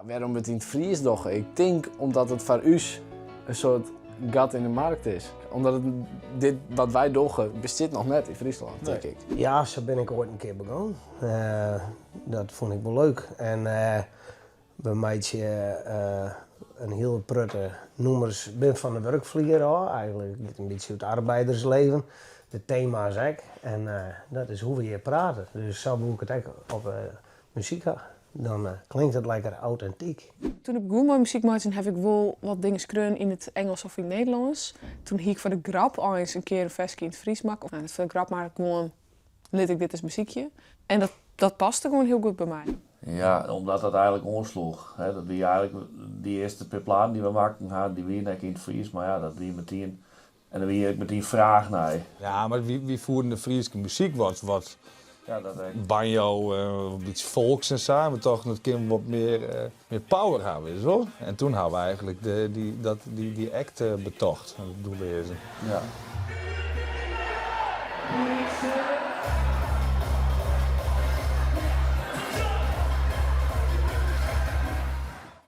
Wêrom we it yn it Frysk dogge? Ik tink omdat it foar ús in soart gat yn de markt is. Omdat it, dit wat wy dogge bestiet noch net yn Fryslân, tink ik. Ja, sa bin ik oait in kear begûn. Dat fûn ik wol leuk. En we meitsje in hiele protte nûmers bin fan de wurkflier ôf. Eigentlik giet in bytsje oer it arbeidersleven, de tema's ek. En dat is hoe't we hjir prate. Dus sa woe ik it ek op muzyk ha. Dan klinkt it lekker autentyk. Toen ik begûn mei muzyk meitsjen haw ik wol wat dingen skreaun yn it Ingelsk of yn it Nederlânsk. Toen hie ik foar de grap eins in kear in ferske yn it Frysk makke. Of net foar de grap, mar gewoan lit ik dit ris besykje. En dat, dat paste gewoan hiel goed by my. Ja, omdat dat eigentlik oansloech. Dat wie eigentlik dy earste pear platen dy't we makken ha, dy wiene ek yn it Frysk, mar ja, dat wie metien en der wie ek metien fraach nei. Ja, mar wy foeren de Fryske muzyk wat, wat Ja, dat ek. banjo, in bytsje folks en sa. En we tochten dat kin wat mear, mear power ha, witst wol. En toen ha we eigentlik de, dy, dat, dy, dy act betocht, Doelleazen. Ja.